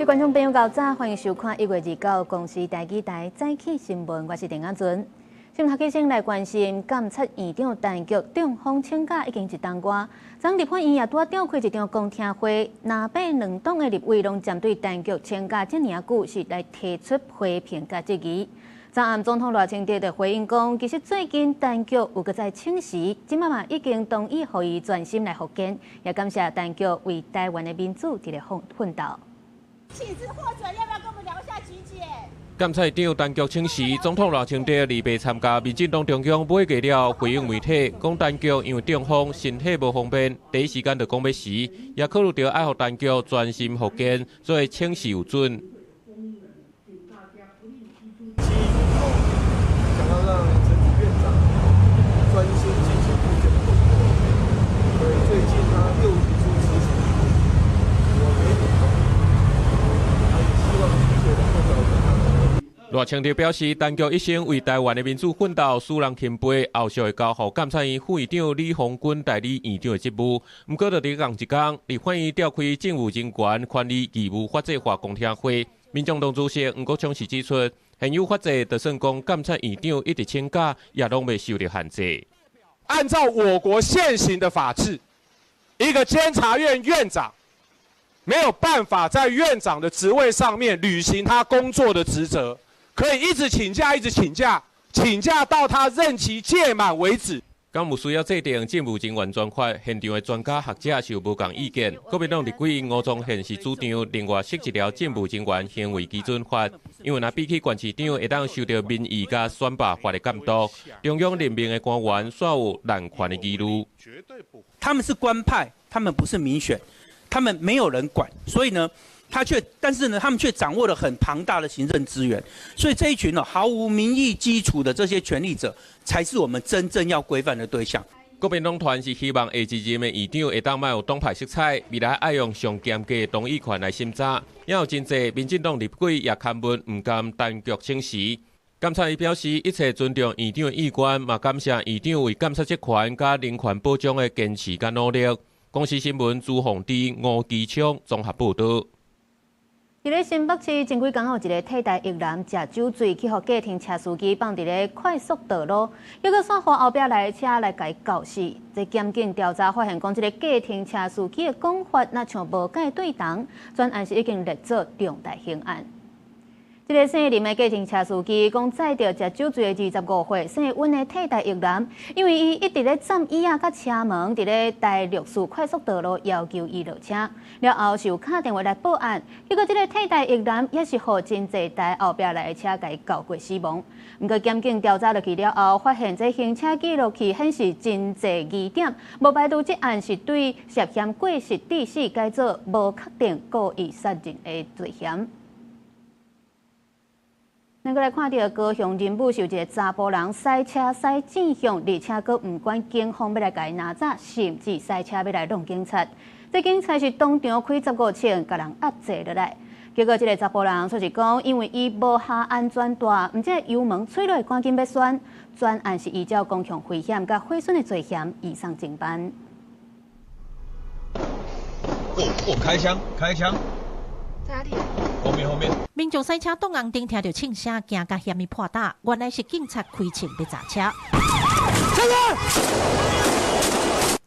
觀眾朋友，早晨，歡迎收看1月29公視台語台早起新聞，我是鄭亞尊。新聞先來關心，監察院長陳菊中風請假已經一冬外，昨立法院也拄召開一場公聽會，藍白兩黨的立委攏針對陳菊請假這爾久，是來提出批評佮質疑。昨暗總統賴清德就回應講，其實最近陳菊有閣再請辭，這馬嘛已經同意予伊專心來復健，也感謝陳菊為台灣的民主佇咧奮奮鬥。請辭獲准，要不要跟我們聊一下菊姐？監察長陳菊請辭，總統賴清德禮拜參加民進黨中央會議了，回應媒體講陳菊因為中風身體無方便，第一時間就講欲辭，也考慮著愛予陳菊專心復健，所以請辭有准。想要讓陳菊院長專心進行復健的工作，所以最近他又提出辭呈，我給予同意，他也希望菊姐能夠早日康復。賴清德表示，陳菊一生為台灣的民主奮鬥，使人欽佩，後續會交予監察院副院長李鴻鈞代理院長的職務。毋過，就佇仝一工，立法院召開政務人員權利義務法制化公聽會，民眾黨主席黃國昌是指出，現有法制就算講監察院長一直請假，也攏袂受著限制。按照我國現行的法制，一個監察院院長沒有辦法在院長的職位上面履行他工作的職責。可以一直請假，一直請假，請假到他任期屆滿為止。敢有需要制定政務人員專法？現場的專家學者是有無仝意見。國民黨立委吳宗憲是主張另外設一條政務人員行為基準法，因為若比起縣市長會當受著民意佮選罷法的監督，中央任命的官員煞有濫權的疑慮。他們是官派，他們不是民選，他們沒有人管，所以呢，他卻，但是呢，他們卻掌握了很龐大的行政資源，所以這一群呢毫無民意基礎的這些權力者，才是我們真正要規範的對象。國民黨團是希望下一任的院長會當莫有黨派色彩，未來愛用上嚴格的同意權來審查。也有真濟民進黨立委也勘問毋甘陳菊請辭。監察院表示，一切尊重院長的意願，嘛感謝院長為監察職權佮人權保障的堅持佮努力。公視新聞朱鳳芝、吳基昌綜合報導。佇咧新北市前幾工有一个替代役男食酒醉，去予計程車司機放佇咧快速道路，結果煞予後壁來的車來共伊轎死。這檢警調查發現，講這个計程車司機的講法，若像無蓋對同，專案是已經列做重大刑案。這个姓林的計程車司機講，載著食酒醉的25歲姓溫的替代役男，因為伊一直咧佔椅仔佮車門，佇咧台六四快速道路要求伊落車，了後是有敲電話來報案，結果這个替代役男也是予真濟台後壁來的車共伊轎過死亡。毋過檢警調查落去了後，發現這行車記錄器顯示真濟疑點，無排除這案是對涉嫌過失致死改做無確定故意殺人的罪嫌。咱閣來看著高雄仁武是有一个查埔人駛車駛正向，而且閣毋管警方欲來共伊拿走，甚至駛車欲來挵警察。這警察是當場開15尺，共人壓制落來。結果這个查埔人說是講，因為伊無下安全帶，毋這油門吹落趕緊欲旋，專案是依照公共危險佮毀損的罪嫌移送偵辦。哦哦，開槍！開槍！在哪裡？後面後面。民眾駛車擋紅燈，聽著槍聲，驚甲嫌伊破膽，原來是警察開槍欲砸車。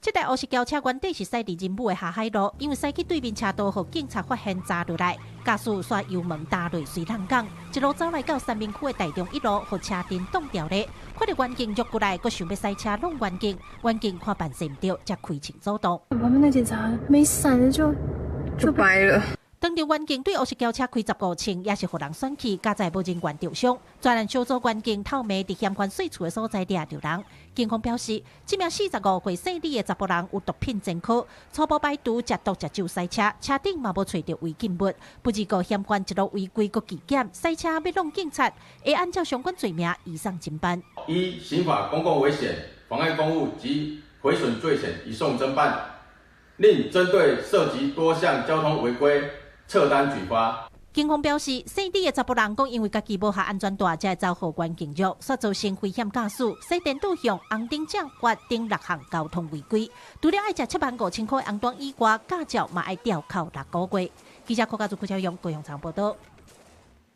這台烏色轎車原底是駛佇仁武的下海路，因為駛去對面車道，予警察發現砸落來，駕駛煞油門踏落隨浪講，一路走來到三民區的大中一路，予車陣擋牢咧。看著員警約過來，閣想欲駛車挵員警，員警看辦勢毋對，才開槍阻擋。旁邊那警察沒閃就掰了。當著員警對烏色轎車開15槍，也是予人選去，佳哉無人員著傷。專案小組員警透暝佇嫌犯稅厝的所在掠著人。警方表示，這名45歲姓李的查埔人有毒品前科，初步排除食毒食酒駛車，車頂嘛無揣著違禁物。不過嫌犯一路違規閣拒檢，駛車欲挵警察，會按照相關罪名移送偵辦。依刑法公共危險、妨礙公務及毀損罪嫌移送偵辦，另針對涉及多項交通違規，撤單舉發。警方表示，姓李的查埔人講，因為家己無下安全帶，才會走予員警約，煞造成危險駕駛、駛電導向、紅燈正罰等六項交通違規。除了愛食7萬5千箍紅單以外，駕照嘛愛吊扣6個月。記者郭家祖、郭超勇高雄場報道。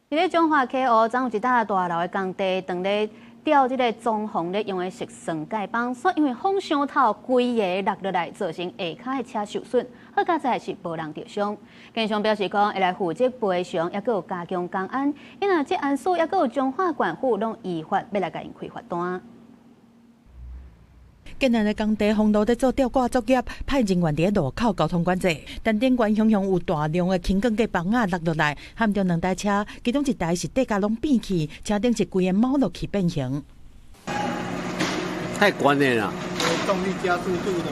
佇咧彰化溪湖，昨有一搭大樓的工地，當咧吊這个裝潢咧用的矽酸鈣板，煞因為風傷透，規个落落來，造成下跤的車受損。好佳哉是無人著傷。建商表示講，會來負責賠償，抑閣有加強工安。因為職安署抑閣有彰化縣府攏依法欲來共𪜶開罰單。建案的工地封路咧做吊掛作業，派人員佇路口交通管制。但頂懸雄雄有大量的輕鋼架枋仔落落來，撼著兩台車，其中一台是底架攏變去，車頂是規个貓落去變形。太懸的啦！動力加速度的。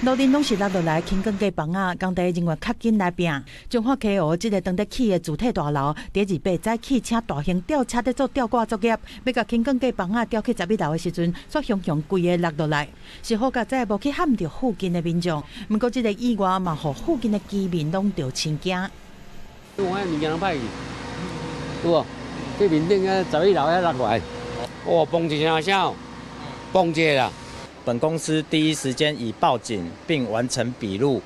路頂攏是落落來輕鋼架枋仔，工地人員較緊來拚。彰化溪湖這个當咧起的主體大樓，佇28早起請大型吊車咧做吊掛作業，欲共輕鋼架枋仔吊去11樓的時陣，煞雄雄規个落落來，是好佳哉無去撼著附近的民眾。毋過這个意外嘛，予附近的居民攏著真驚。我遐物件攏歹去，對無？這面頂啊11樓遐落來，哇，嘣一聲聲，嘣一下啦。本公司第一時間已報警並完成筆錄，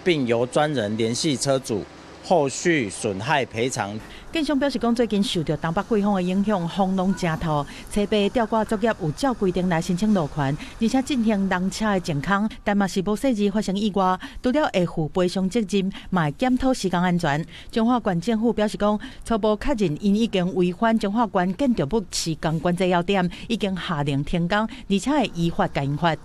並由專人聯繫車主，後續損害賠償。建商表示講，最近受著東北季風的影響，風浪誠透，初八吊掛作業有照規定來申請路權，而且進行人車的淨空，但嘛是無細膩發生意外，除了會負賠償責任，嘛會檢討施工安全。彰化縣政府表示講，初步確認𪜶已經違反彰化縣建築物施工管制要點，已經下令停工，而且會依法共𪜶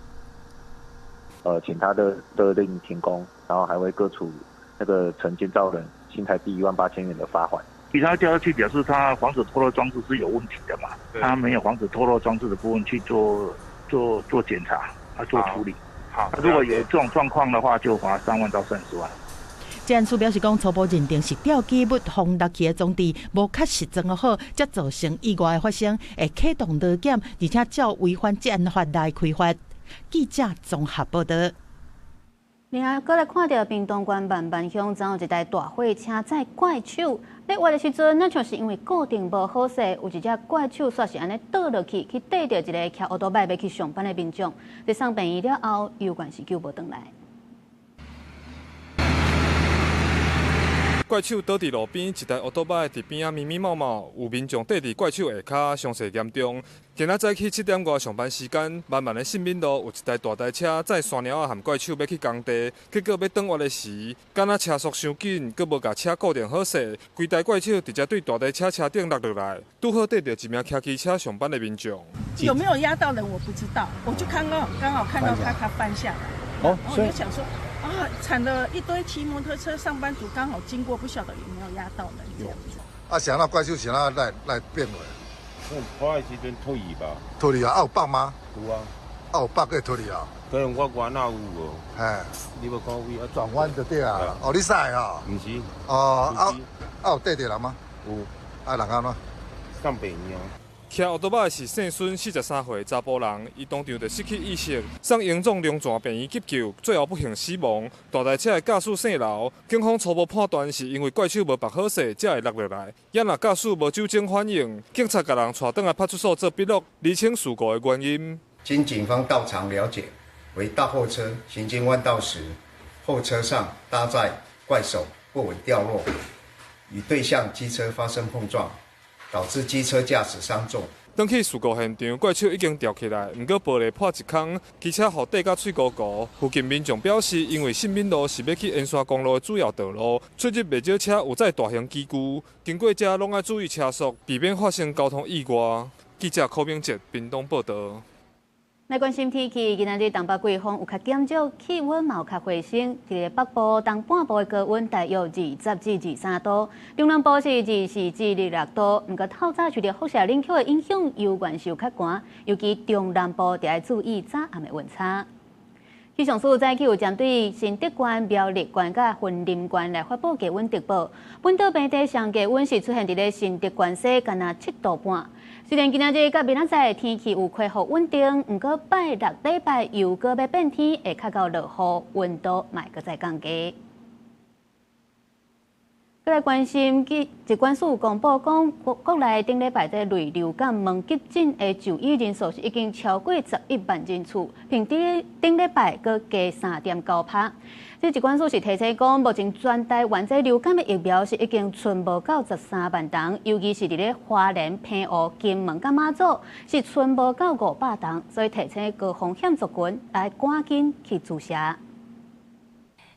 罰。請他的勒令停工，然後還會各處那個承建造人新台幣18,000元的罰鍰。其他掉下去表示它防止脫落裝置是有問題的嘛？它沒有防止脫落裝置的部分去做檢查啊，做處理。好，如果有這種狀況的話，就罰3萬到30萬。職安署表示講，初步認定是吊機物風落去的裝置無確實裝好，才造成意外的發生，會啟動勞檢，而且照違反職安法來開罰。記者綜合報道。另外，閣來看著屏東縣萬巒鄉，昨有一台大貨車載怪手，咧挖的時陣，若像是因為固定無好勢，有一隻怪手煞是按呢倒落去，去綴著一个騎烏多擺欲去上班的民眾，佇送病院了後，猶原是救無轉來。怪手倒佇路邊，一台烏多擺佇邊仔密密茂茂，有民眾綴佇怪手下跤，傷勢嚴重。今仔早起7點外上班時間，萬巒的信民路有一台大台車載山貓仔和怪手欲去工地，結果欲轉彎的時，敢若車速傷緊，閣無共車固定好勢，規台怪手直接對大台車車頂落落來，拄好綴著一名騎機車上班的民眾。有沒有壓到人我不知道，我就看到剛好看到他翻下來，哦，我就想說。啊，慘了一堆騎摩托車上班族剛好經過，不曉得有沒有壓到人這樣子。啊，啥那怪手啥那來變落？拖的時陣脫去吧。脫去啊？啊有綁嗎？有啊。啊有綁閣脫去啊？可能我關那有無？嘿。你無看位啊？轉彎就對啊。哦，你駛啊？毋是。哦，啊啊有綴著人嗎？有。啊，人按怎？送病院。騎烏多擺是姓孫，43歲查埔人，伊當場就失去意識，送榮總龍泉病院急救，最後不幸死亡。大台車的駕駛姓劉，警方初步判斷是因為怪手無縛好勢，才會落落來。也若駕駛無酒精反應，警察共人帶轉來派出所做筆錄，釐清事故的原因。經警方到場了解，為大貨車行經彎道時，貨車上搭載怪手過穩掉落，與對向機車發生碰撞。導致機車駕駛傷重。轉去事故現場，怪手已經吊起來，毋過玻璃破一空，機車予綴甲碎糊糊。附近民眾表示，因為信民路是欲去沿山公路的主要道路，出入袂少車有載大型機具，經過遮攏愛注意車速，避免發生交通意外。記者柯明哲屏東報道。來關心天氣，今仔日東北季風有較減少，氣溫嘛有較回升。佇咧北部、東半部的高溫大約20至23度，中南部是24至26度。毋過透早受著輻射冷卻的影響，猶原是有較寒，尤其中南部著愛注意早暗的溫差。氣象署早起有針對新竹縣、苗栗縣佮雲林縣來發布低溫特報。本島平地上低溫是出現佇咧新竹縣西，干焦7度半。雖然今仔日佮明仔載天氣有恢復穩定，毋過拜六禮拜又閣欲變天，會較到落雨，溫度嘛會閣再降低。閣來關心，疾管署公布講，國內頂禮拜這類流感門急診的就醫人數是已經超過11萬人次，平均頂禮拜閣加3.9%。這疾管署是提醒講，目前全台灣這流感的疫苗是已經賰無夠13萬筒，尤其是佇咧花蓮、澎湖、金門佮馬祖是賰無夠500筒，所以提醒高風險族群愛趕緊去注射。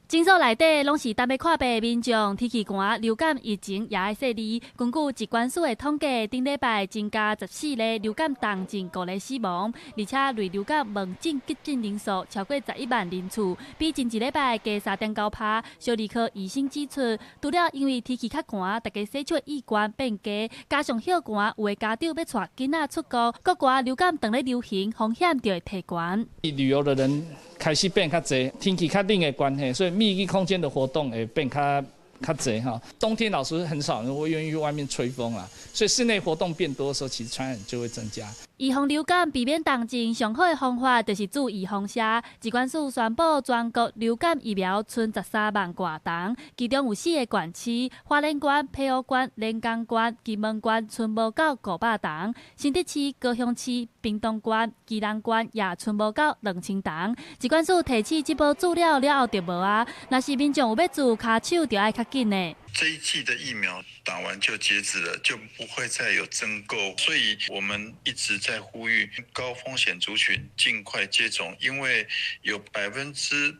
診所內底攏是等欲看病的民眾，天氣寒，流感疫情也愛細膩。根據疾管署的統計，頂禮拜增加14例流感重症，5个死亡，而且類流感門診急診人數超過11萬人次，比前一禮拜加3.9%。小兒科醫生指出，除了因為天氣較寒，大家洗手意願變低，加上歇寒，有的家長欲帶囡仔出國，國外流感當咧流行，風險就會提懸。旅遊的人開始變較濟，天氣較冷的關係，所以密閉空間的活動會變較濟哈。冬天老實很少人會願意去外面吹風啊，所以室內活動變多的時候，其實傳染就會增加。預防流感、避免重症，上好的方法就是注預防射。疾管署宣布，全國流感疫苗賰13萬外筒，其中有四个縣市：花蓮縣、澎湖縣、連江縣、金門縣，賰無夠500筒；新竹市、高雄市、屏東縣、宜蘭縣也賰無夠2000筒。疾管署提醒，這波注了了後就無啊。若是民眾有欲注，跤手就愛較緊的。這一劑的疫苗打完就截止了，就不會再有增購，所以我們一直在呼籲高風險族群盡快接種，因為有80%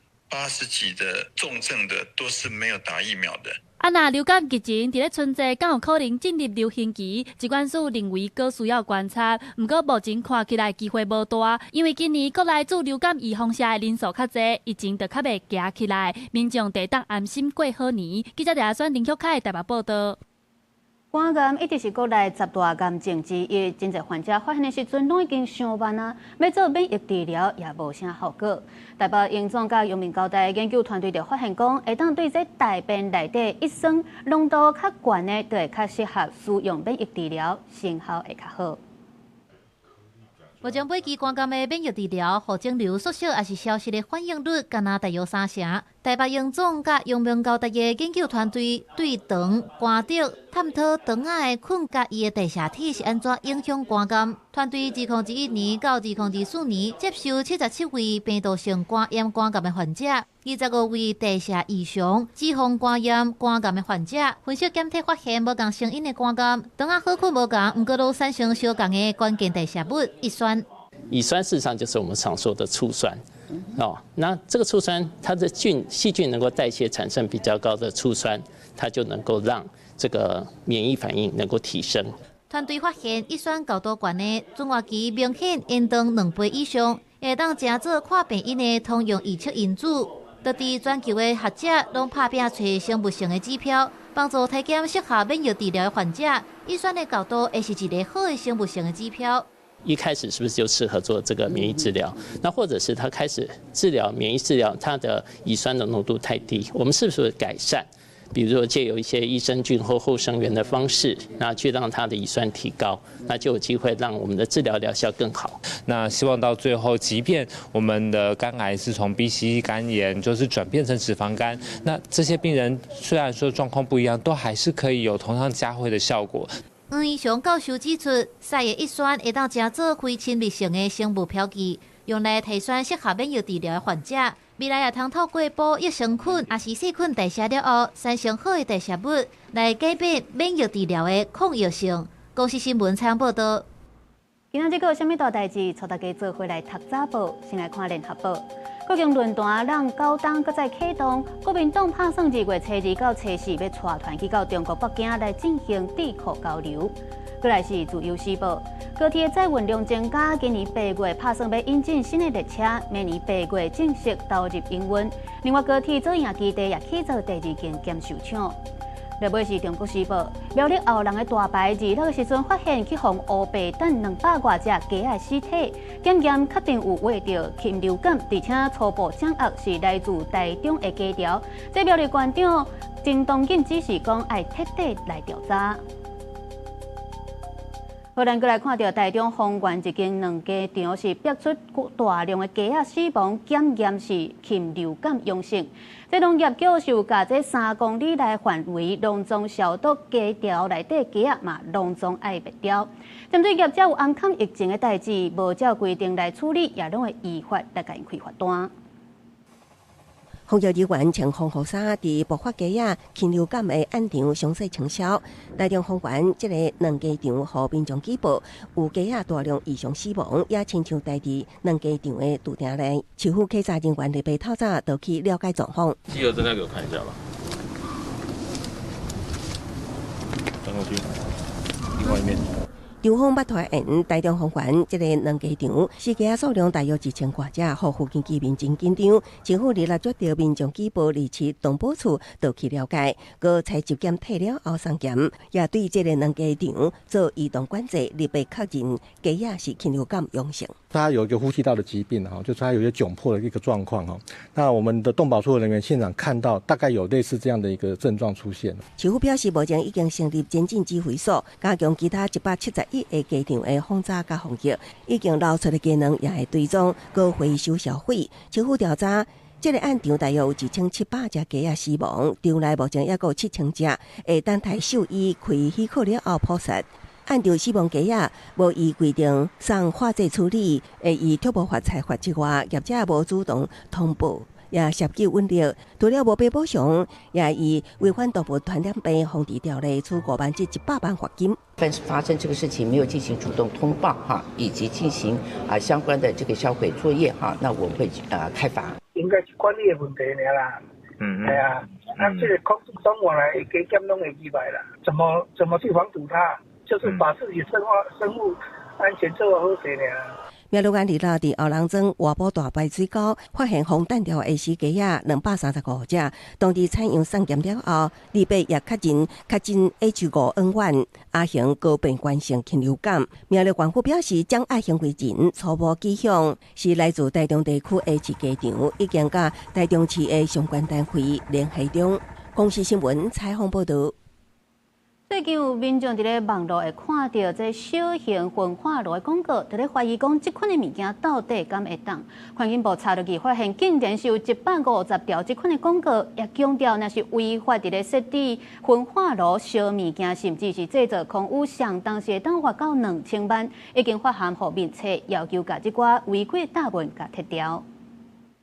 幾的重症的都是沒有打疫苗的。啊，若流感疫情佇咧春季，敢有可能進入流行期？疾管署認為閣需要觀察，毋過目前看起來機會無大，因為今年國內注流感預防射的人數較濟，疫情就較袂行起來，民眾得當安心過好年。記者陳選林旭凱台北報道。肝癌一直是國內十大癌症之一，真濟患者發現的時陣攏已經傷晚啊，欲做免疫治療也無啥效果。台北榮總佮陽明交大研究團隊就發現講，會當對這大便內底乙酸濃度較懸的，就會較適合使用免疫治療，成效會較好。目前尾期肝癌的免疫治療，予腫瘤縮小抑是消失的反應率，敢若大約三成。台北榮總佮陽明交大的研究團隊對腸、肝得探討腸仔的菌佮伊的代謝體是按怎影響肝癌。團隊2021年到2024年接受77位病毒性肝炎肝癌的患者，25位代謝異常脂肪肝炎肝癌的患者，分析檢體發現無仝成因的肝癌，腸仔好菌無仝，毋過攏產生相仝的關鍵代謝物乙酸。乙酸事實上就是我們常說的醋酸，哦，那這個醋酸它的菌細菌能夠代謝產生比較高的醋酸，它就能夠讓這個免疫反應能夠提升。團隊發現乙酸高度懸的轉活期明顯延長2倍以上，會當成做看病因的通用預測因子。就佇全球的學者攏拍拚揣生物性的指標，幫助篩檢適合免疫治療的患者。乙酸的高度會是一個好的生物性的指標。一開始是不是就適合做這個免疫治療？那或者是他開始治療免疫治療，他的乙酸的濃度太低，我們是不是改善？比如說借由一些益生菌或後生元的方式，那去讓它的乙酸提高，那就有機會讓我們的治療療效更好。那希望到最後，即便我們的肝癌是從 B、C 肝炎，就是轉變成脂肪肝，那這些病人雖然說狀況不一樣，都還是可以有同樣嘉惠的效果。黃怡翔教授指出，屎的乙酸會當成做非侵入性的生物標記，用來篩選適合免疫治療的患者。未來也通透過補益生菌，抑是細菌代謝了後產生好的代謝物，來改變免疫治療的抗藥性。公視新聞採訪報道。今仔日閣有啥物大代誌？帶大家做伙來讀早報，先來看聯合報。國共論壇讓九東閣再啟動，國民黨拍算2月初2到初四欲帶團去到中國北京來進行智庫交流。閣來是自由時報，高鐵載運量增加，今年8月拍算欲引進新的列車，明年八月正式投入營運。另外，高鐵左營基地也起造第二間檢修廠。落尾是中國時報，苗栗後人的大排26的時陣發現去予烏白等200外隻雞仔屍體，檢驗確定有患著禽流感，而且初步掌握是來自台中的雞巢。這苗栗縣長鄭東錦指示講，愛徹底來調查。好，咱閣來看著台中豐原一間卵雞場是逼出大量的雞仔死亡，檢驗是禽流感陽性。這農業局是有共這3公里內範圍攏總消毒雞巢內底雞仔嘛，攏總愛滅掉。針對業者有掩藏疫情的代誌，無照規定來處理，也攏會依法來共𪜶開罰單。防疫人員穿防護衫，佇爆發雞仔禽流感的案場詳細清消。台中豐原這个卵雞場，予民眾舉報有雞仔大量異常死亡，也親像台佇卵雞場的駐店內，市府稽查人員禮拜透早就去了解狀況。記得正在給我看一下吧。轉過去，另外一面。強風捌拖延，台中豐原這个卵雞場，死雞仔數量大約1000多隻，予附近居民真緊張。政府二六接著民眾舉報，而市動保處就去了解，閣採集檢體了後送檢，也對這个卵雞場做移動管制，特別確認雞仔是禽流感陽性。他有一個呼吸道的疾病，就是他有一些窘迫的一個狀況。那我們的動保處的人員現場看到，大概有類似這樣的一個症狀出現。市府表示，目前已經成立前進指揮所，加強其他171個雞場的訪查佮防疫，已經流出的雞卵也會追蹤，閣回收銷毀。市府調查，這个案場大約有1700隻雞仔死亡，場內目前猶閣有7000隻，會等待獸醫開許可了後撲殺。案場死亡雞仔無依規定送化劑處理，會依畜牧法裁罰之外，業者無主動通報，也涉及隱匿，除了無賠補償，也依違反動物傳染病防治條例，處5萬至100萬罰金。發生這個事情沒有進行主動通報哈，以及進行啊相關的這個銷毀作業哈，那我們會啊開罰。應該是管理的問題爾啦。係啊，啊，這個空中往來加減攏會意外啦，怎麼去防堵它？就是把自己生物安全做好勢爾。苗栗縣二六佇後龍莊外埔大排水溝發現防彈條的死雞仔235隻，當地採樣送檢了後，二八也確認確診 H5N1 亞型高病原性禽流感。苗栗縣府表示，將愛行為人初步跡象是來自台中地區的飼雞場，已經佮台中市的相關單位聯繫中。公視新聞採訪報導。最近有民眾佇咧網路會看著這小型焚化爐的廣告，佇咧懷疑講這款的物件到底敢會當？環境部查落去，發現竟然是有150條這款的廣告，也強調若是違法佇咧設置焚化爐燒物件，甚至是製造空污，相當是會當罰到2000萬，已經發函予面冊，要求共這寡違規貼文共撤掉。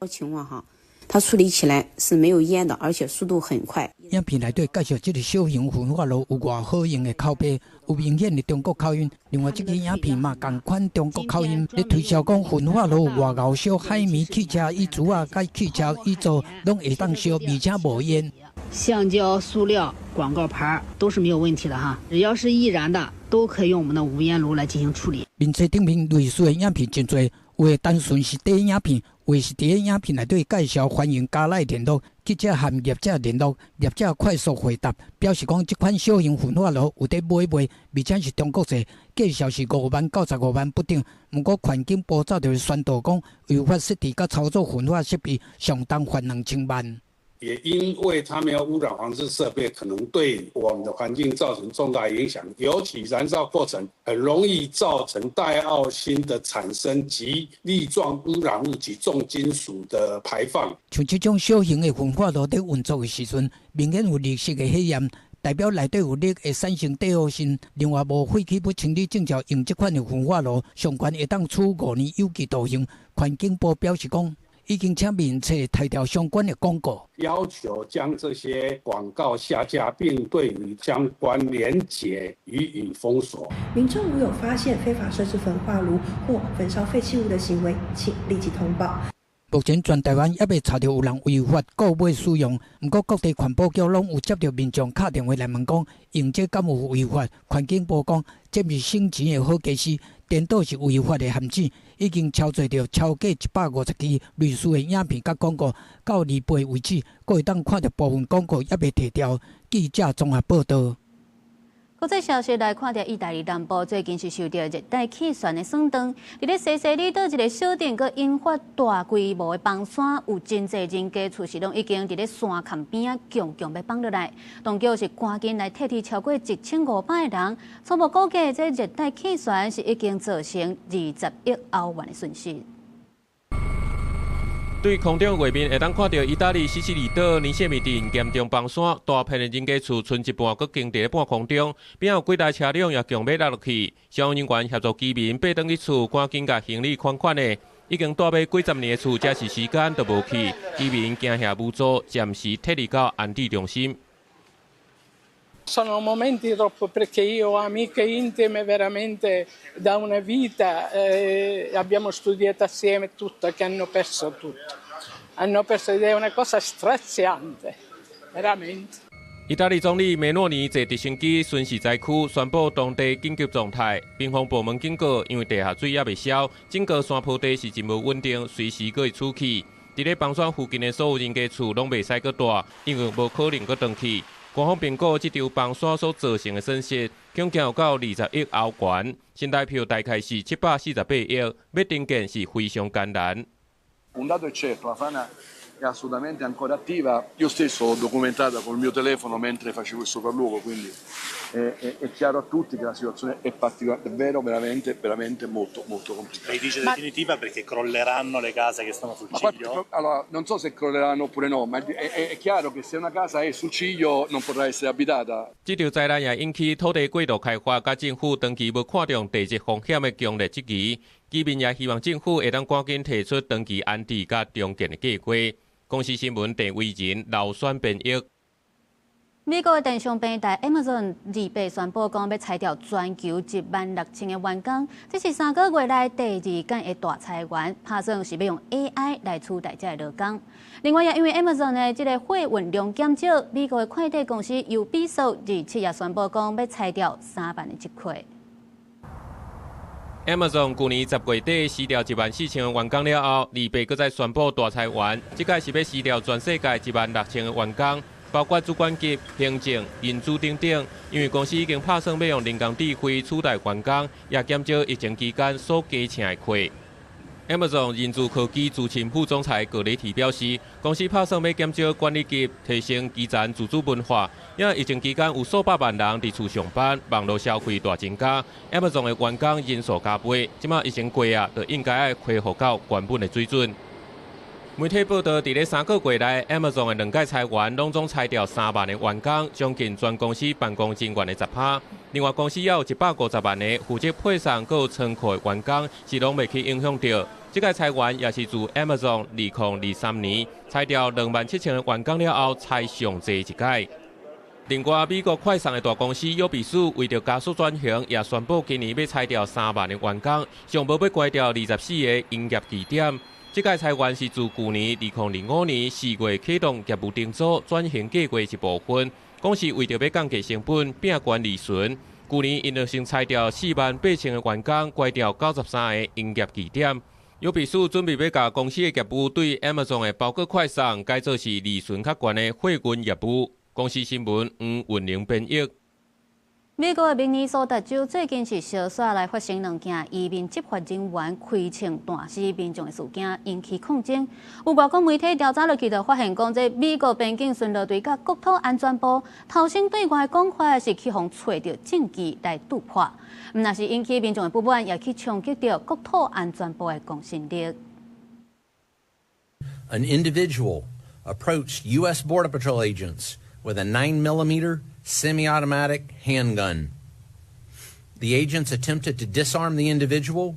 情況哈。它處理起來是沒有煙的，而且速度很快。影片內底介紹這个小型焚化爐有偌好用的口碑，有明顯的中國口音。另外，這个影片嘛，仝款中國口音咧推銷講焚化爐有偌𠢕燒，海綿汽車椅子啊，佮汽車椅座攏會當燒，而且無煙。橡膠、塑料、廣告牌都是沒有問題的哈，只要是易燃的，都可以用我們的無煙爐來進行處理。面冊頂面類似的影片真濟，有的單純是短影片，有的是佇咧影片內底介紹歡迎加來聯絡，記者和業者聯絡，業者快速回答，表示講這款小型焚化爐有佇買賣，而且是中國製，價數是5萬到15萬不等。毋過環境部早就宣導講，違法設置佮操作焚化設備，上重罰2000萬。也因為它沒有污染防治設備，可能對我們的環境造成重大影響，尤其燃燒過程很容易造成戴奧辛的產生及粒狀污染物及重金屬的排放。像這種小型的焚化爐佇運作的時陣，明顯有綠色的火焰，代表內底有氯會產生戴奧辛。另外，無廢棄物清理證照用這款的焚化爐，上懸會當處5年有期徒刑。環境部表示講，已經請面冊撤掉相關的廣告，要求將這些廣告下架，並對於相關連結予以封鎖。民眾如有發現非法設置焚化爐或焚燒廢棄物的行為，請立即通報。目前全台灣猶未查著有人違法購買使用，毋過各地環保局攏有接著民眾敲電話來問講，用這敢有違法？環境部講，這毋是省錢的好家私，顛倒是違法的陷阱。已經抄載著超過150支類似的影片佮廣告，到28為止，閣會當看著部分廣告猶未撤掉。記者綜合報導。國際消息來看著意大利南部最近是受著熱帶氣旋的損斷，佇咧西西里島一个小鎮，閣引發大規模的崩山，有真濟人家厝是攏已經佇咧山崁邊仔強強欲崩落來。當局是趕緊來撤離超過1500个人，初步估計這熱帶氣旋是已經造成20億歐元的損失。對空中畫面會當看著意大利西西里島尼謝米鎮嚴重崩山，大片的人家厝賰一半，閣懸佇咧半空中，邊有幾台車輛也強欲落落去。消防人員協助居民爬轉去厝，趕緊共行李款款的。已經蹛欲幾十年的厝，這時時間都無去，居民驚嚇無助，暫時撤離到安置中心。 Sono momenti troppo perché io ho amiche intime veramente da una vita, abbiamo studiato assieme tutto, che hanno perso tutto. Hanno perso ed è una cosa straziante, veramente. 意大利總理梅洛尼坐直升機巡視災區，宣布當地緊急狀態。民防部門警告，因為地下水猶未消，整個山坡地是真無穩定，隨時閣會出去。佇咧崩山附近的所有人家厝攏袂使閣蹛，因為無可能閣轉去。官方評估，這場崩山所造成的損失，恐驚有到20億歐元，新台票大概是748億，欲重建是非常艱難。 Un dato è certo, la frana è assolutamente ancora attiva. Io stesso l'ho documentata col mio telefono mentre facevo il sopralluogo, quindi è chiaro a tutti che la situazione è particolare, davvero, veramente, veramente molto, molto complicata. Lei dice definitiva perché crolleranno le case che stanno sul Ma qua- ciglio? Allora, non so se crolleranno oppure no, ma è chiaro che se una casa è sul ciglio non potrà essere abitata. 這場災難也引起土地過度開發，佮政府長期無看重地質風險的強烈質疑。居民也希望政府會當趕緊提出長期安置佮重建的計劃。公視新聞鄭偉仁、劉選編譯。美國的電商平台 Amazon 28宣布講欲裁掉全球1.6萬个員工，這是3個月內第二間的大裁員，拍算是欲用 AI 來取代這个勞工。另外，也因為 Amazon 的這個貨運量減少，美國的快遞公司優比索27也宣布講欲裁掉3萬个職缺。 Amazon 舊年10月底辭掉1.4萬个員工了後，28閣再宣布大裁員，這擺是欲辭掉全世界1.6萬个員工，包括主管級、行政、人資等等。因為公司已經拍算欲用人工智慧取代員工，也減少疫情期間所加請的客。Amazon 人資科技資深副總裁格雷提表示，公司拍算欲減少管理級，提升基層自主文化。因為疫情期間有數百萬人佇厝上班，網路消費大增加，Amazon 的員工人數加倍，這馬疫情過啊，就應該愛恢復到原本的水準。媒體報導，佇咧3個月內，Amazon 的兩擺裁員，攏總裁掉3萬個員工，將近全公司辦公人員的10%。另外，公司也有150萬个負責配送閣有倉庫的員工，是攏袂去影響著。這擺裁員也是自 Amazon 2023年裁掉2.7萬个員工了後，裁上濟一擺。另外，美國快送的大公司優比斯為著加速轉型，也宣布今年欲裁掉3萬个員工，上無欲關掉24個營業據點。這擺裁員是自舊年2025年4月啟動業務重組轉型計畫一部分，講是為著欲降低成本、拼懸利潤。舊年𪜶就先裁掉4.8萬个員工，關掉93個營業據點。優比斯準備欲共公司的業務對 Amazon 的包裹快送改做是利潤較懸的貨運業務。公視新聞黃雲玲編譯。美國的明尼蘇達州最近是相紲來發生兩件移民執法人員開槍彈死民眾的事件，引起抗爭。有外國媒體調查落去，就發現講，這美國邊境巡邏隊佮國土安全部頭先對外講法是去予揣著證據來偵破，毋但是引起民眾的不滿，也去衝擊著國土安全部的公信力。 An individual approached U.S. Border Patrol agents with a 9mm semi-automatic handgun. The agents attempted to disarm the individual,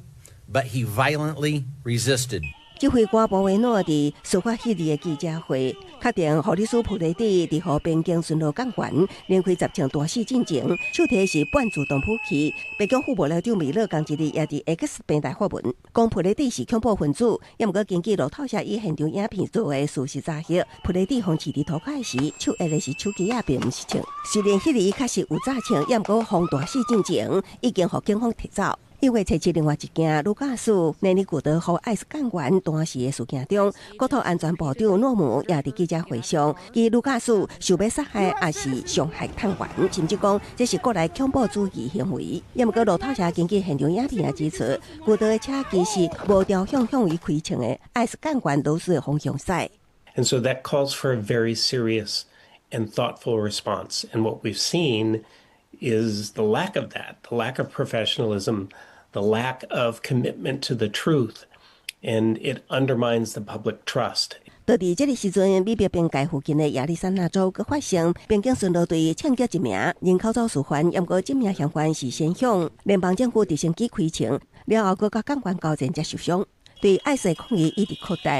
but he violently resisted. 指揮官博維諾佇事發彼日的記者會，確定護理師普雷蒂佇予邊境巡邏幹員連開10槍彈死進前，手提的是半自動武器。白宮副幕僚長米勒仝一日也佇 X 平台發文，講普雷蒂是恐怖分子。也毋過根據路透社以現場影片做的事實查核，普雷蒂予刺佇塗跤時，手握的是手機仔，並毋是槍。雖然彼日伊確實有詐槍，也毋過予彈死進前，已經予警方提走。1月7日，另外一件女駕駛內尼古德予 ICE 幹員彈死的事件中，國土安全部長諾姆也佇記者會上，指女駕駛想欲殺害抑是傷害探員，甚至講這是國內恐怖主義行為。也毋過路透社根據現場影片也指出，古德的車其實無朝向向伊開槍的 ICE 幹員羅斯的方向駛。 And so that calls for a very serious and thoughtful response. And what we've seen is the lack of that, the lack of professionalism, the lack of commitment to the truth, and it undermines the public trust. 就佇這个時陣，美墨邊界附近的亞利桑那州閣發生邊境巡邏隊槍擊一名人口走私犯，毋過這名嫌犯是先向聯邦政府直升機開槍，了後閣佮幹員交戰才受傷。對愛世抗議一直擴大，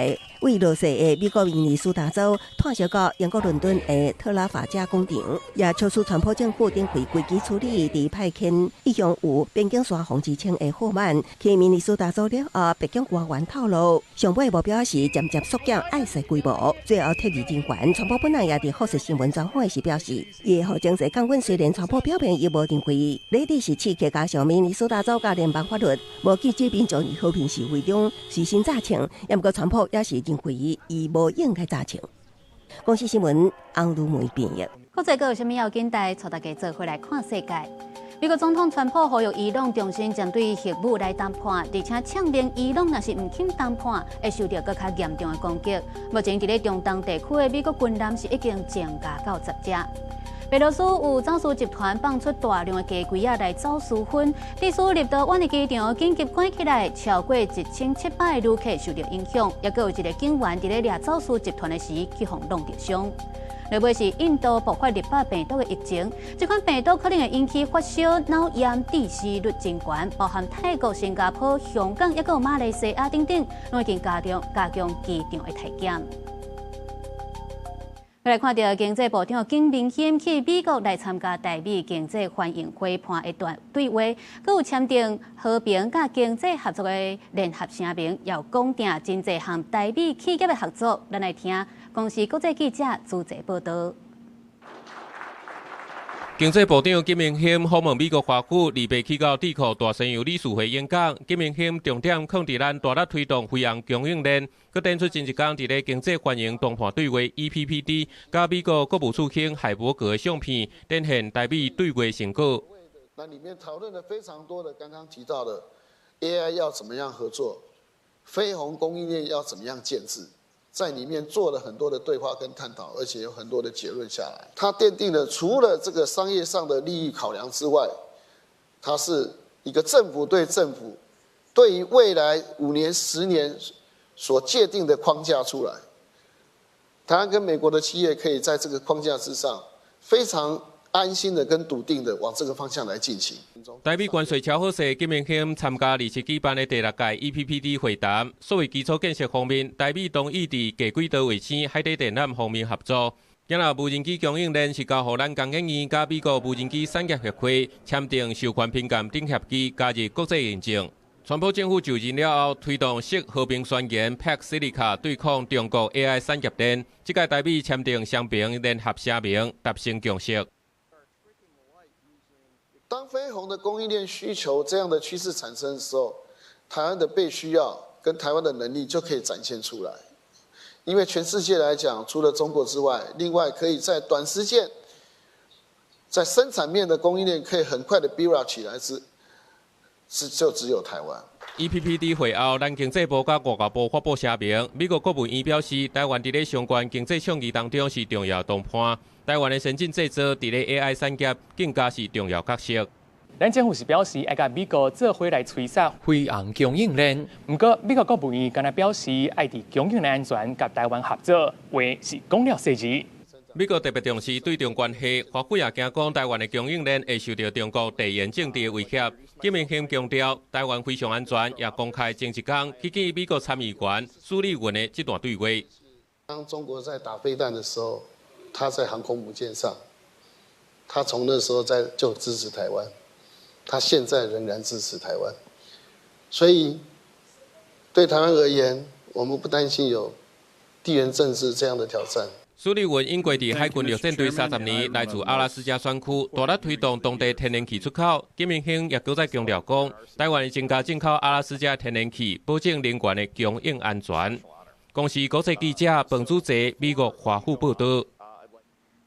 為落勢的美國明尼蘇達州拖小到英國倫敦的特拉法加廣場，也促使川普政府展開危機處理，佇派遣一向有邊境山王之稱的賀曼去明尼蘇達州了後，白宮官員透露，上尾目標是漸漸縮減愛世規模，最後撤離人員。川普本人也佇福斯新聞專訪時表示，伊會予情勢降溫。雖然川普表明伊無認為雷迪是刺客，加上明尼蘇達州佮聯邦法律無禁止民眾佇和平示威中隨身詐槍，也毋過川普也是認為伊無應該詐槍。公視新聞翁如梅編譯。國際閣有啥物要緊帶帶大家做伙來看世界。美國總統川普呼籲伊朗重新針對核武來談判，而且嗆明伊朗若是毋肯談判，會受著閣較嚴重的攻擊。目前佇咧中東地區的美國軍艦是已經增加到10隻。白羅斯有走私集團放出大量的雞胿仔來走私薰，致使立陶宛的機場緊急關起來，超過1700个旅客受著影響，抑閣有一个警員佇咧掠走私集團的時去予弄著傷。落尾是印度爆發流感病毒的疫情，這款病毒可能會引起發燒、腦炎、致死率真懸，包含泰國、新加坡、香港，抑閣有馬來西亞等等，攏已經加強加強機場的體檢。來看著經濟部長金明欣去美國來參加台美經濟歡迎會判的段對話，閣有簽訂和平佮經濟合作的聯合聲明，又講定真濟項台美企業的合作。咱來聽公視國際記者朱澤報導。經濟部長金明欣訪問美國華府，二八去到智庫大西洋理事會演講。金明欣重點放佇咱大力推動飛航供應鏈，閣展出前一工佇咧經濟歡迎談判對話 EPPD，佮美國國務次卿海伯格的相片，展現台美對話成果。那裡面討論了非常多的，剛剛提到的 AI 要怎麼樣合作，飛鴻供應鏈要怎麼樣建制。在裡面做了很多的對話跟探討，而且有很多的結論下來。它奠定了除了這個商業上的利益考量之外，它是一個政府對政府對於未來5年、10年所界定的框架出來。台灣跟美國的企業可以在這個框架之上，非常安心的跟篤定的往這個方向來進行。台美關稅超好勢，金明欣參加27舉辦的第六屆 EPPD 會談。所謂基礎建設方面，台美同意佇低軌道衛星、海底電纜方面合作。今仔無人機供應鏈是交予咱工研院佮美國無人機產業協會簽訂授權評鑑等協議，加入國際認證。川普政府就任了後，推動矽和平宣言 Pax Silica 對抗中國 AI 產業鏈。這屆台美簽訂雙邊聯合聲明，達成共識。當飛鴻的供應鏈需求這樣的趨勢產生的時候，台灣的被需要跟台灣的能力就可以展現出來。因為全世界來講，除了中國之外，另外可以在短時間，在生產面的供應鏈可以很快的 build up 起來，是就只有台灣。 EPPD 會後，咱經濟部佮外交部發布聲明，美國國務院表示，台灣佇咧相關經濟倡議當中是重要同伴，台灣的先進製造佇咧 AI 產業更加是重要角色。咱政府是表示愛佮美國做伙來催殺飛航供應鏈，毋過美國國務院敢若表示愛佇供應鏈安全佮台灣合作，話是講了細字。美國特別重視對中關係，華府也驚講台灣的供應鏈會受著中國地緣政治的威脅。金明欣強調，台灣非常安全，也公開前一工去見美國參議員蘇利文的這段對話。當中國在打飛彈的時候，他在航空母艦上，他從那時候在就支持台灣，他現在仍然支持台灣，所以對台灣而言，我們不擔心有地緣政治這樣的挑戰。蘇利文永過佇海軍陸戰隊30年，來自阿拉斯加選區，大力推動當地天然氣出口。金明欣也閣再強調講，台灣會增加進口阿拉斯加天然氣，保證能源的供應安全。公視國際記者彭祖澤美國華府報導。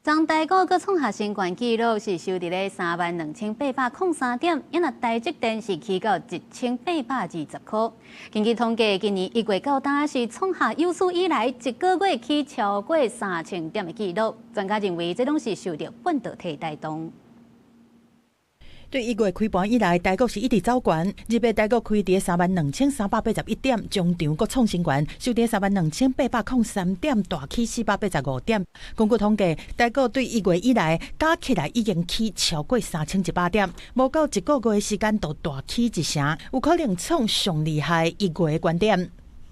昨台股閣創下新懸紀錄，是收佇咧32,803點，抑若台積電是起到1820塊。根據統計，今年1月到今是創下有史以來一個月起超過3000點的紀錄。專家認為，這攏是受著半導體帶動。對1月開盤以來，台股是一直走懸。日日台股開佇32,381點，終場閣創新懸，收佇32,803點，大起485點。根據統計，台股對1月以來加起來已經起超過3100點，無夠一個月的時間就大起一成，有可能創上厲害一月的懸點。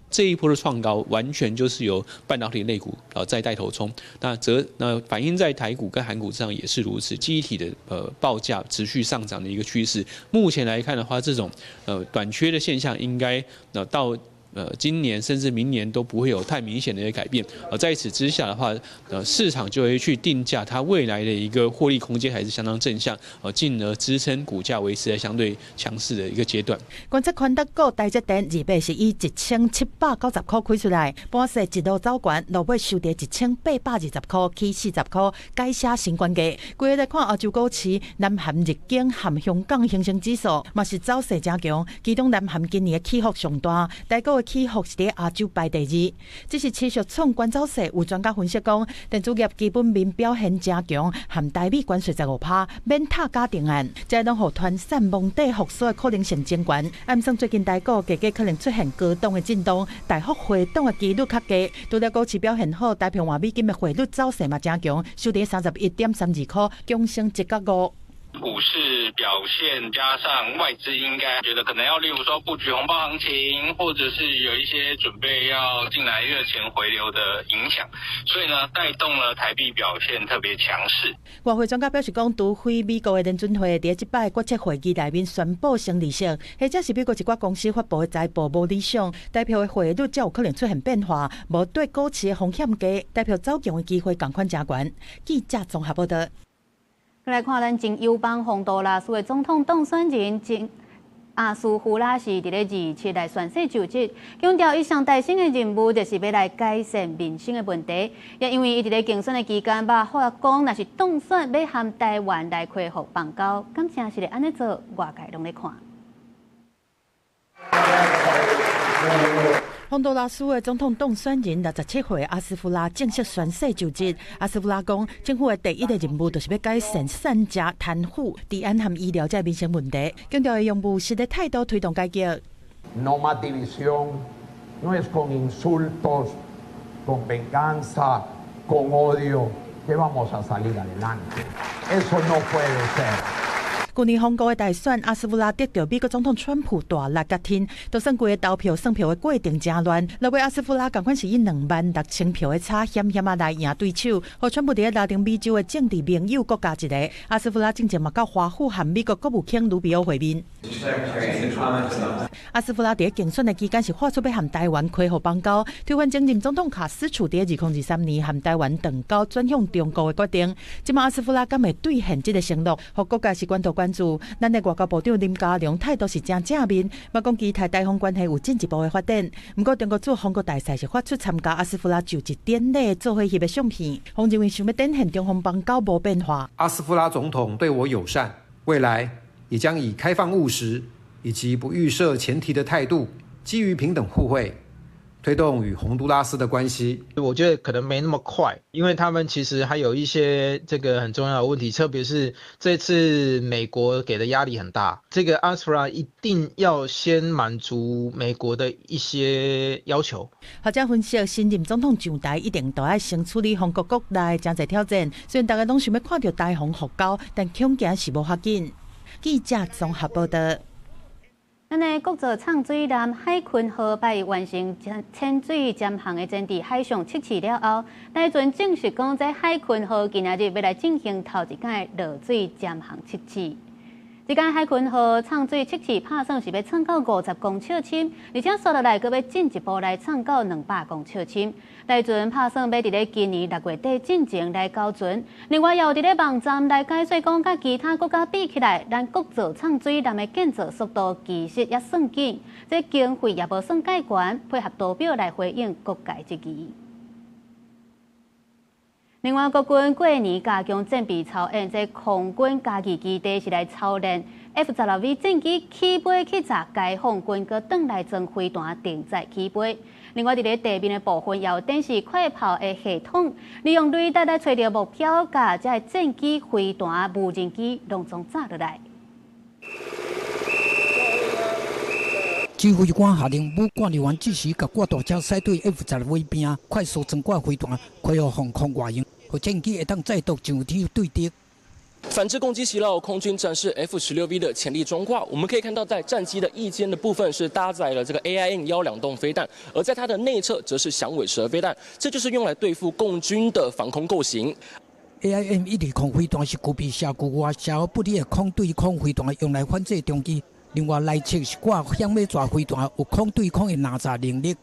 這一波的創高完全就是由半導體類股啊在帶頭衝，那則那反映在台股跟韓股上也是如此，記憶體的報價持續上漲的一個趨勢。目前來看的話，這種短缺的現象應該到今年甚至明年都不會有太明顯的一個改變。而在此之下的話，市場就會去定價它未來的一個獲利空間還是相當正向，進而支撐股價維持在相對強勢的一個階段。觀測寬達股台積電二八是以1790塊開出來，盤勢一路走懸，落尾收佇1820塊，起40塊，改寫新懸價。規个來看，亞洲股市，南韓日經和香港恆生指數嘛是走勢誠強，其中南韓今年的起伏上大，台股的起伏是佇亞洲排第二，只是持續創懸走勢。有專家分析講，電子業基本面表現誠強，含台美關稅15%免拆假定案，這攏予傳散蒙底復甦的可能性增懸。按算最近台股價格可能出現高檔的震盪，大幅回檔的幾率較低。除了股市表現好，台幣換美金的匯率走勢嘛誠強，收佇31.32塊，強升1角5。股市表現加上外資應該覺得可能要，例如說布局紅包行情，或者是有一些準備要進來熱錢回流的影響，所以呢帶動了台幣表現特別強勢。外匯專家表示講，除非美國的聯準會佇這擺決策會議內面宣布升利息，或者是美國一寡公司發布的財報無理想，台幣的匯率才有可能出現變化，無對股市的風險低，台幣走強的機會仝款誠懸。記者綜合報道。來看咱真友邦洪都拉斯的總統當選人真阿斯胡拉是佇咧27來宣誓就職，強調伊上大先的任務就是欲來改善民生的問題。也因為伊佇咧競選的期間，捌發講，若是當選欲和台灣來恢復邦交，敢真是會按呢做？外界攏咧看。洪都拉斯的總統當選人67歲阿斯夫拉正式宣誓就職。阿斯夫拉講，政府的第一个任務就是欲改善散食、貪腐、治安和醫療這民生問題，強調會用務實的態度推動改革。 No más división, no es con insultos, con venganza, con odio que vamos a salir adelante. Eso no puede ser. 去年法國的大選，阿斯夫拉得著美國總統川普大力佮挺，就算規个投票算票的過程誠亂，落尾阿斯夫拉仝款是以26,000票的差險險仔來贏對手，予川普佇咧拉丁美洲的政治盟友閣加一个。阿斯夫拉進前嘛到華府和美國國務卿盧比歐會面。阿斯夫拉佇咧競選的期間是發出欲和台灣恢復邦交，推翻前任總統卡斯楚佇2023年和台灣斷交轉向中國的決定。這馬阿斯夫拉敢會兌現這个承諾，予各界是關注關注。咱的外交部長林佳龍態度是誠正面，嘛講期待台澎關係有進一步的發展。毋過中國駐法國大使是發出參加阿斯夫拉就職典禮做伙翕的相片，予認為想欲展現中方邦交無變化。阿斯夫拉總統對我友善，未來也將以開放務實以及不預設前提的態度，基於平等互惠，推動與洪都拉斯的關係。我覺得可能沒那麼快，因為他們其實還有一些這個很重要的問題，特別是這次美國給的壓力很大，這個阿斯夫拉一定要先滿足美國的一些要求。學者分析，新任總統上台一定都愛先處理法國國內誠濟挑戰，雖然大家攏想欲看著台澎復交，但恐驚是無法緊。記者綜合報道。咱的國造藏水艦海鯤號擺完成潛水潛航的戰地海上測試了後，台船正式講，這海鯤號今仔日欲來進行頭一擺落水潛航測試。這間海鯤號藏水測試拍算是欲創到50公尺深，而且紲落來閣欲進一步來創到200公尺深。台船拍算欲佇咧今年6月底進前來交船。另外，也有佇咧網站來解說講，佮其他國家比起來，咱國造藏水艦的建造速度其實也算緊，這經費也無算蓋懸，配合圖表來回應各界質疑。另外，國軍過年加強戰備操演，這空軍嘉義基地是來操練 F-16V 戰機起飛去炸解放軍，閣轉來裝飛彈重載起飛。另外，佇咧地面的部分也有展示快炮的系統，利用雷達來揣著目標，共這个戰機、飛彈、無人機攏總炸落來。指揮官下令，武管人員即時共掛大車駛對 F-16V 邊，快速裝掛飛彈，恢復防空外用，予戰機會當再度上天對敵。反制共機襲擾，空軍展示 F-16V 的潛力裝掛。我們可以看到，在戰機的翼尖的部分是搭載了這個 AIM-1兩動飛彈，而在它的內側則是響尾蛇飛彈，這就是用來對付共軍的防空構型。 AIM 120飛彈是具備射距外、射不離的空對空飛彈，用來反制中機。另外，內側是掛響尾蛇飛彈，有空對空的轟炸能力。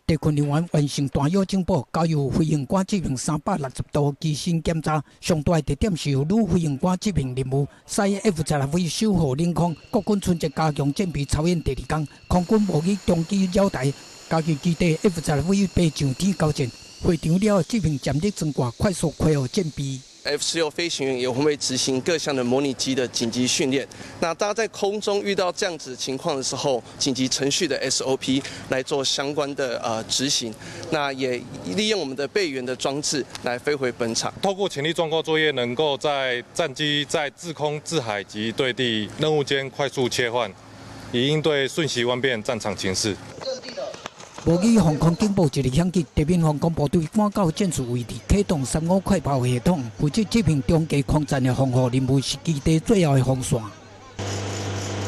地勤人員完成彈藥整補，交由飛行官執行360度機身檢查。上大的特點是由女飛行官執行任務，使 F-16V 守護領空。國軍春節加強戰備操演第二天，空軍模擬中機繞台，家己基地 F-16V 飛上天交戰，會場了執行潛力裝掛，快速恢復戰備。 F-16飛行員也會執行各項的模擬機的緊急訓練。那大家在空中遇到這樣子情況的時候，緊急程序的 SOP 來做相關的執行。那也利用我們的備援的裝置來飛回本場。透過潛力裝掛作業，能夠在戰機在滯空、滯海及對地任務間快速切換，以應對瞬息萬變戰場情勢。模擬防空警報一日響起，地面防空部隊趕到戰術位置，啟動三五快炮系統，負責執行中繼空戰的防護任務，是基地最後的防線。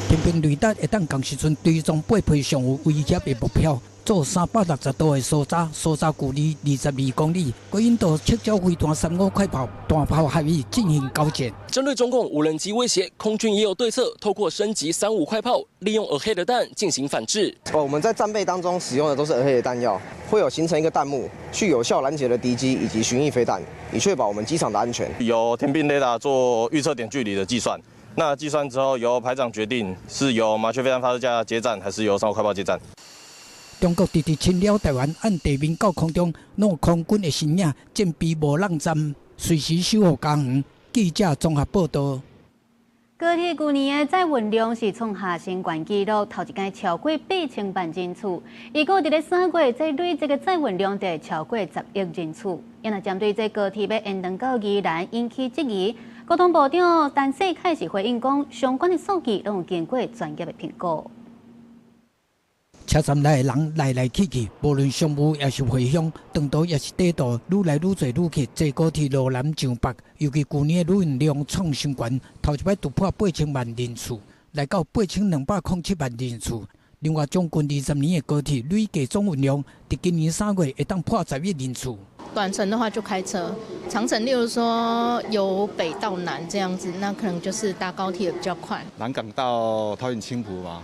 天兵雷達會當仝時陣追蹤八批上有威脅的目標，做360度的搜查，搜查距離22公里，閣引導赤礁飛彈三五快炮彈炮合一進行交戰。針對中共無人機威脅，空軍也有對策，透過升級三五快炮，利用 Ahead 彈進行反制。哦，我們在戰備當中使用的都是 Ahead 彈藥，會有形成一個彈幕，去有效攔截了敵機以及巡弋飛彈，以確保我們機場的安全。由天兵雷達做預測點距離的計算，那計算之後由排長決定是由麻雀飛彈發射架接戰，還是由三五快炮接戰。中國直直侵擾台灣，按地面到空中，攏有空軍的身影，戰備無攏站，隨時守護家園。記者綜合報道。高鐵舊年的載運量是創下新懸紀錄，頭一擺超過8000萬人次。預估佇咧3月，這累積的載運量就會超過10億人次。因為針對這高鐵欲延長到宜蘭引起質疑，交通部長陳世凱是回應講，相關的數據攏有經過專業的評估。車站內的人來來去去，無論商務抑是回鄉，長途抑是短途，愈來愈濟旅客坐高鐵羅南上北。尤其舊年的旅運量創新懸，頭一擺突破8000萬人次，來到8207萬人次。另外，將近20年的高鐵累計總運量，佇今年3月會當破10億人次。短程的話就開車，長程例如說由北到南這樣子，那可能就是搭高鐵比較快。南港到桃園青埔嘛，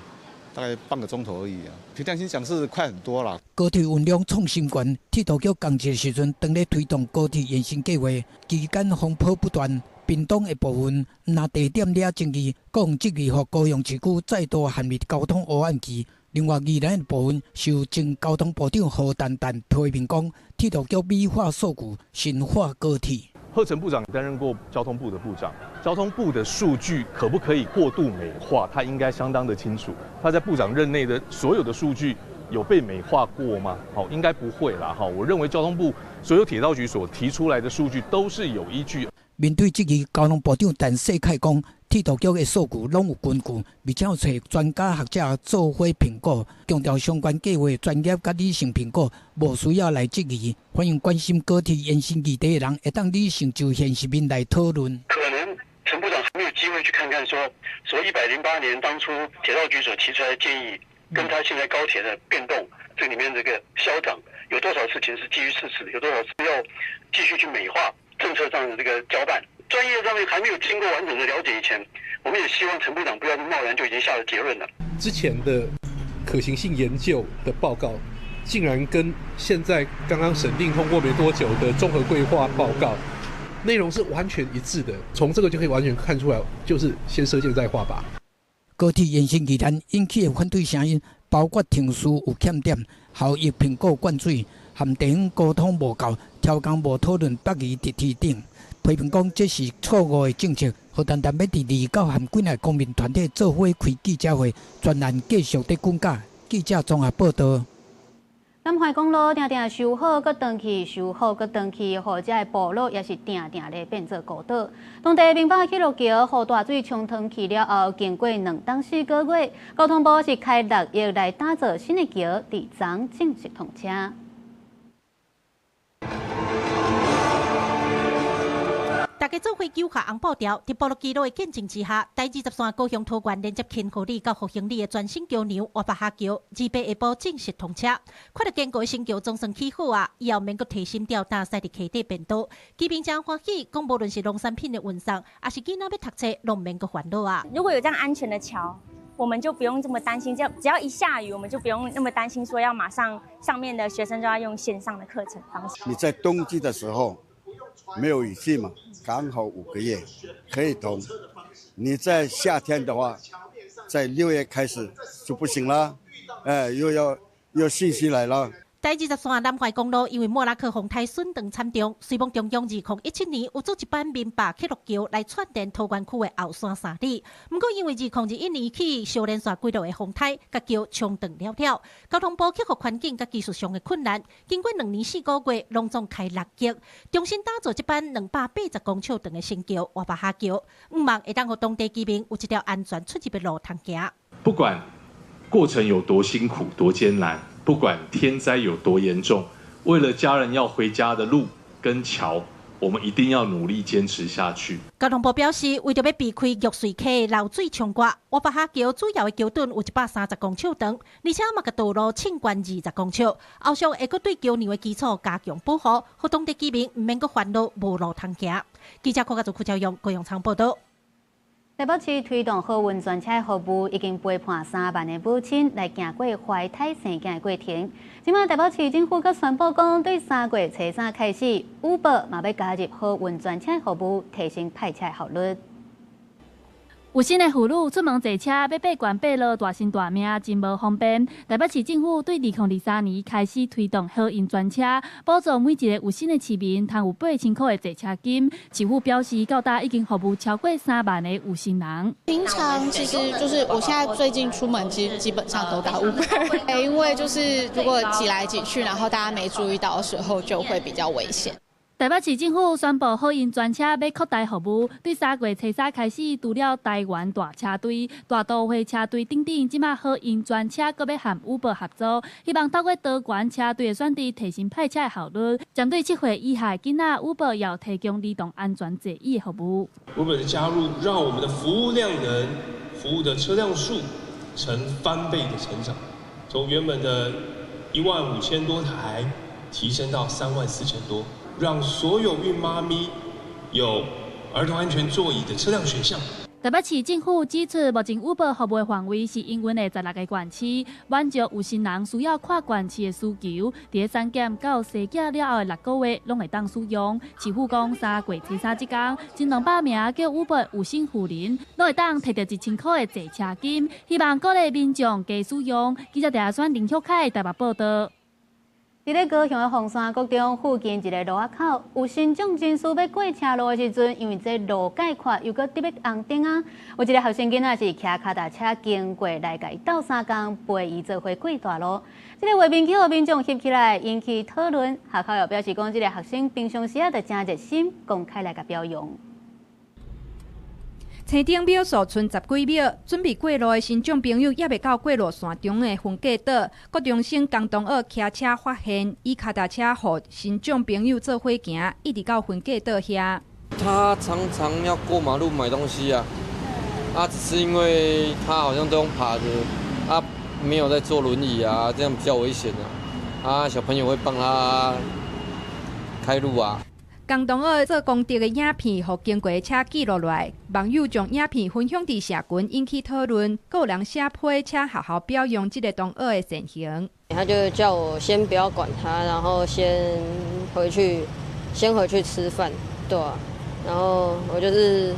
大概半個鐘頭而已啊，憑良心講是快很多啦。高鐵運量創新高，鐵道局仝一個時陣，當咧推動高鐵延伸計劃，期間風波不斷。屏東的部分，毋但地點惹爭議，閣質疑予高雄市區再度陷入交通黑暗期。另外，宜蘭的部分受前交通部長何淡淡批評講，鐵道局美化數據，神化高鐵。賀陳部長擔任過交通部的部長，交通部的數據可不可以過度美化？他應該相當的清楚。他在部長任內的所有的數據有被美化過嗎？好，應該不會啦。哈，我認為交通部所有鐵道局所提出來的數據都是有依據。面對質疑，交通部長陳世凱講，鐵道局的數據攏有根據，而且有揣專家學者做伙評估，強調相關計劃專業佮理性評估，無需要來質疑。歡迎關心高鐵延伸議題的人，會當理性就現實面來討論。可能陳部長還沒有機會去看看，說所謂108年當初鐵道局所提出來的建議，跟他現在高鐵的變動，這裡面這個消長有多少事情是基於事實，有多少是要繼續去美化政策上的這個交辦。專業上面還沒有經過完整的了解以前，我們也希望陳部長不要貿然就已經下了結論了。之前的可行性研究的報告，竟然跟現在剛剛審定通過沒多久的綜合規劃報告內容是完全一致的。從這個就可以完全看出來，就是先射箭再畫靶。高鐵延伸宜蘭引起的反對聲音，包括程序有欠點、效益評估灌水、和地方溝通無夠、超工無討論北宜直提等。批評講這是錯誤的政策，何單單欲佇離島和幾若公民團體做伙開記者會，專案繼續佇滾架。記者綜合報道。南環公路定定修好，閣斷去；修好，閣斷去，予遮的部落也是定定咧變做孤島。當地明霸去路橋予大水沖斷去了後，經過2冬4個月，交通部是開6億來打造新的橋，佇昨正式通車。家做伙揪下紅布條，佇保羅記錄的見證之下，台20線高雄桃園連接勤和里到復興里的全新橋梁活巴哈橋，28下晡正式通車。看著堅固的新橋總算起好啊，以後免閣提心吊膽駛佇溪底變道。居民誠歡喜，講無論是農產品的運送，抑是囡仔欲讀冊，攏免閣煩惱啊。如果有這樣安全的橋，我們就不用這麼擔心，只要一下雨，我們就不用那麼擔心，說要馬上上面的學生就要用線上的課程方式。你在冬季的時候沒有雨季嘛，剛好5個月可以通。你在夏天的話，在6月開始就不行了，哎，又要又汛期來了。台20線南環公路因為莫拉克風颱損斷慘重，雖罔中央2017年有做一班民壩鐵路橋來串聯桃園區的後山3里，毋過因為2021年起小連續幾落的風颱，共橋沖斷了了。交通部克服環境佮技術上的困難，經過2年4個月，攏總開6億，重新打造這班280公尺長的新橋活巴哈橋，向望會當予當地居民有一條安全出入的路通行。不管過程有多辛苦、多艱難。不管天災有多嚴重，為了家人要回家的路跟橋，我們一定要努力堅持下去。交通部表示，為著欲避開玉穗溪流水沖割，活巴哈橋主要的橋墩有130公尺長，而且嘛共道路衝懸20公尺。後續會閣對橋梁的基礎加強保護，予當地居民毋免閣煩惱無路通行。記者柯家祖、柯昭勇、高永昌報道。台北市推動好運專車服務，已經陪伴3萬个母親來行過懷胎生囝的過程。這馬台北市政府閣宣布講，對3月初3開始，Uber 嘛欲加入好運專車服務，提升派車效率。有身的婦女出門坐車，欲爬懸爬落，大身大命真無方便。台北市政府對2023年開始推動好運專車，補助每一個有身的市民，通有8000箍的坐車金。市府表示，到今已經服務超過3萬個有身人。平常其實就是我現在最近出門，其實基本上都搭 Uber，因為就是如果擠來擠去，然後大家沒注意到的時候，就會比較危險。台北市政府宣布，好運專車欲擴大服務，對3月初3開始，除了台元大車隊、大都會車隊等等，這馬好運專車閣欲和 Uber 合作，希望透過多元車隊的選擇，提升派車的效率。針對7歲以下囡仔，Uber 也提供兒童安全座椅的服務。 Uber 的加入，讓我們的服務量能、服務的車輛數成翻倍的成長，從原本的1萬5千多台提升到3萬4千多。讓所有孕媽咪有兒童安全座椅的車輛選項。台北市政府指出，目前 Uber 服務範圍是營運的16個縣市，滿足有身人需要跨縣市的需求。佇產檢到生囝了後的6個月，攏會當使用。市府講，3月初3這工，前200名叫 Uber 有身婦人，攏會當提著1000箍的坐車金，希望鼓勵民眾加使用。記者鄭選林旭凱台北報道。佇咧高雄的鳳山國中附近一个路仔口，有身障人士欲過車路的時陣，因為這路界闊，又閣特別紅燈啊，有一个學生囡仔是騎跤踏車經過來共伊鬥相共陪伊做伙過大路。這个畫面去予民眾翕起來，引起討論。學校又表示講，這个學生平常時啊，就誠熱心，公開來共表揚。青燈秒數賰十幾秒，準備過路的身障朋友猶未到過路線中的分隔島，國中生江東學騎車發現，以跤踏車予身障朋友做伙行，一直到分隔島遐。他常常要過馬路買東西啊，啊，只是因為他好像都用爬的，啊，沒有在坐輪椅啊，這樣比較危險啊，啊，小朋友會幫他開路啊。江東學做功德的影片，予經過的車記錄落來，網友將影片分享佇社群，引起討論。閣有人寫批請學校表揚這个同學的善行。他就叫我先不要管他，然後先回去吃飯，對啊。然後我就是，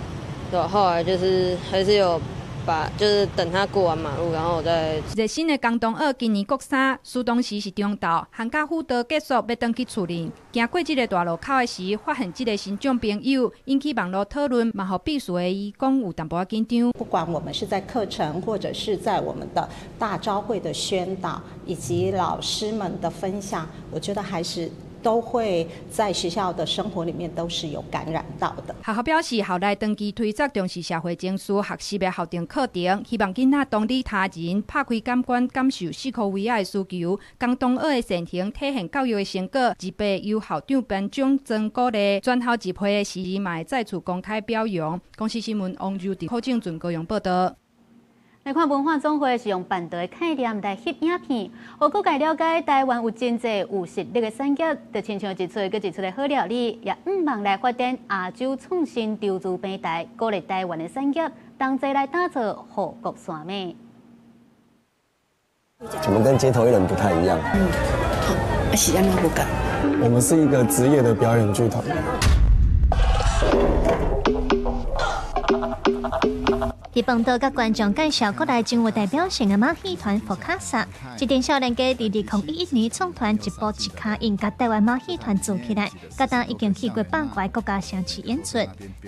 對啊，後來就是還是有把，就是等他過完馬路，然後我再。熱心的江東學今年國三，暑當時是中晝，寒假輔導結束欲轉去厝裡，行過這个大路口的時，發現這个身障朋友，引起網路討論，嘛予彼時的伊講有淡薄仔緊張。不管我們是在課程，或者是在我們的大朝會的宣導，以及老師們的分享，我覺得還是都會在學校的生活裡面都是有感染到的。學校表示，校內長期推廣重視社會情緒學習的校定課程，希望囡仔同理他人，拍開感官感受四箍圍仔的需求，共同學的善行，體現教育的成果。二八由校長頒獎贈鼓勵，全校集會的時嘛會再次公開表揚。公視新聞王柔佇柯正俊高雄報導。來看文化總會是用辦桌的概念來翕影片，予各界了解台灣有真濟有實力的產業，就親像一出閣一出的好料理，也向望來發展亞洲創新投資平台，鼓勵台灣的產業同齊來打造護國山脈。我們跟街頭藝人不太一樣。嗯，是按怎無仝？我們是一個職業的表演劇團。佇飯桌佮觀眾介紹國內真有代表性的馬戲團佛卡薩，這陣少年家佇2011年創團一步一跤印，共台灣馬戲團做起來，佮今已經去過百外國家城市演出。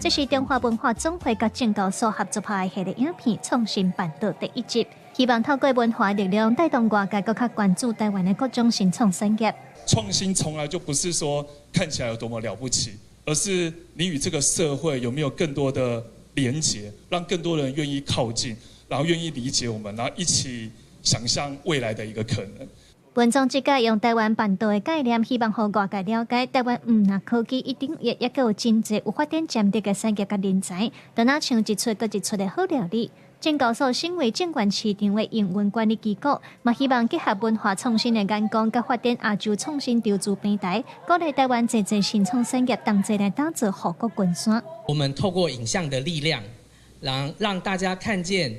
這是中華文化總會佮證交所合作拍的系列影片《創新辦桌》第一集，希望透過文化力量帶動外界閣較關注台灣的各種新創產業。創新從來就不是說看起來有多麼了不起，而是你與這個社會有沒有更多的連結，讓更多人願意靠近，然後願意理解我們，然後一起想象未來的一個可能。文總這屆用台灣辦桌的概念，希望予外界了解台灣毋但科技一定也猶閣有真濟有發展潛力的產業佮人才，就若像一出閣一出的好料理。證交所身為證券市場的營運管理機構，嘛希望結合文化創新的眼光，佮發展亞洲創新投資平台，鼓勵台灣濟濟新創產業同齊來打造護國神山。我們透過影像的力量，讓大家看見，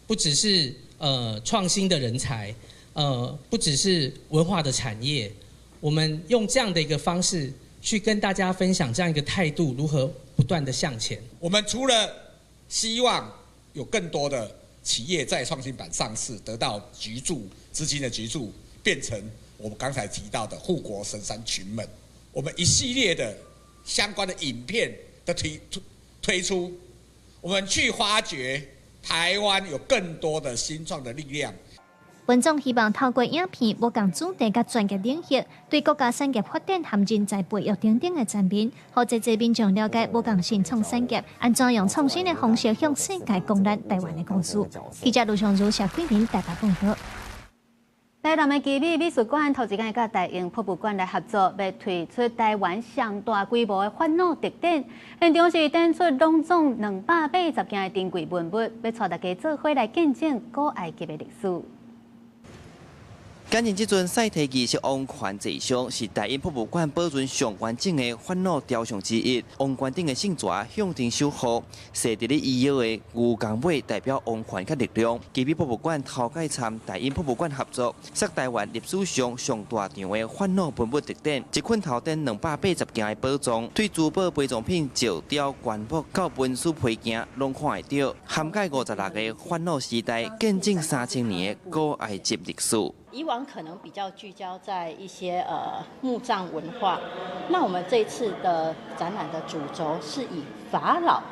不只是創新的人才，不只是文化的產業，我們用這樣的一個方式去跟大家分享這樣一個態度，如何不斷的向前。我們除了希望有更多的企業在創新板上市，得到挹注資金的挹注，變成我們剛才提到的護國神山群們。我們一系列的相關的影片的推出，我們去發掘台灣有更多的新創的力量。文總希望透過影片，無仝主題佮專業領域，對國家產業發展和人才培育等等的層面，予濟濟民眾了解無仝新創產業，按怎用創新的方式向世界講咱台灣的故事。記者盧尚如、謝桂林台北報導。台南的奇美美術館頭一擺佮大英博物館來合作，欲推出台灣上大規模的法老特展。現場是展出攏總280件的珍貴文物，欲帶大家做伙來見證古埃及的歷史。今年這尊賽提儀式王權坐像是大英博物館保存上完整的法老雕像之一。王冠頂的聖蛇象徵守護，踅佇咧伊腰的牛犅尾代表王權佮力量。奇美博物館頭擺參大英博物館合作，設台灣歷史上上大場的法老文物特展，一捆頭頂280件的寶藏，對珠寶、陪葬品、石雕、棺木到文書配件，攏看會著，涵蓋56个法老時代，見證3000年的古埃及歷史。以往可能比較聚焦在一些墓葬文化，那我們這次的展覽的主軸是以法老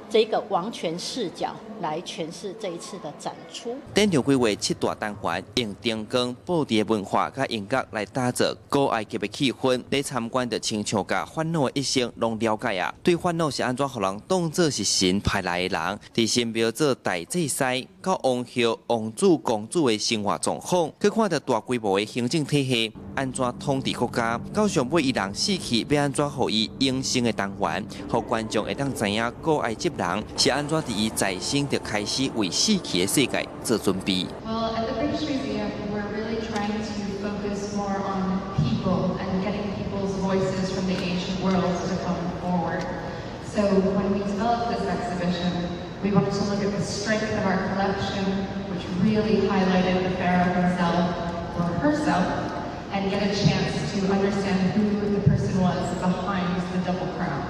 這個王權視角來詮釋這一次的展出。展場規劃七大單元，用燈光、布置的文化佮音樂來打造古埃及的氣氛。咧參觀就親像共法老的一生攏了解啊。對法老是按怎予人當做是神派來的人，佇神廟做大祭司，到王后、王子、公主的生活狀況，閣看著大規模的行政體系按怎統治國家，到上尾伊人死去欲按怎予伊永生的單元，予觀眾會當知影古埃及人是按怎佇伊在生就開始為死去的世界做準備。 Well, at the British Museum, we're really trying to focus more on people and getting people's voices from the ancient world to come forward. So when we developed this exhibition, we wanted to look at the strength of our collection, which really highlighted the pharaoh himself or herself, and get a chance to understand who the person was behind the double crown.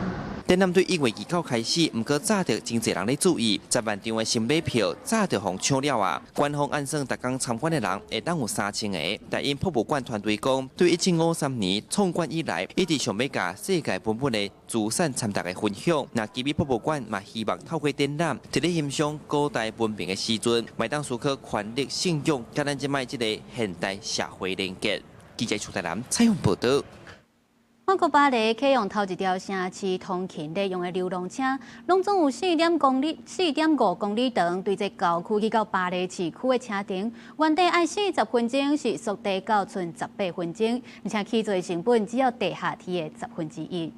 展覽對1月29開始，毋過早就真濟人咧注意，10萬張的新買票早就予搶了啊！官方按算，逐工參觀的人會當有3000个。大英博物館團隊講，對1753年創館以來，一直想欲共世界文物的資產參大家分享。那奇美博物館嘛，希望透過展覽，佇咧欣賞古代文明的時陣，嘛會當思考權力、信仰，佮咱這擺這个現代社會連結。記者徐台南採訪報導。法國巴黎啟用頭一條城市通勤咧用的流動車，攏總有4點公里、4.5公里長，對這郊區去到巴黎市區的車程，原底愛40分鐘，是縮短到賰18分鐘，而且起做成本只要地下鐵的1/10。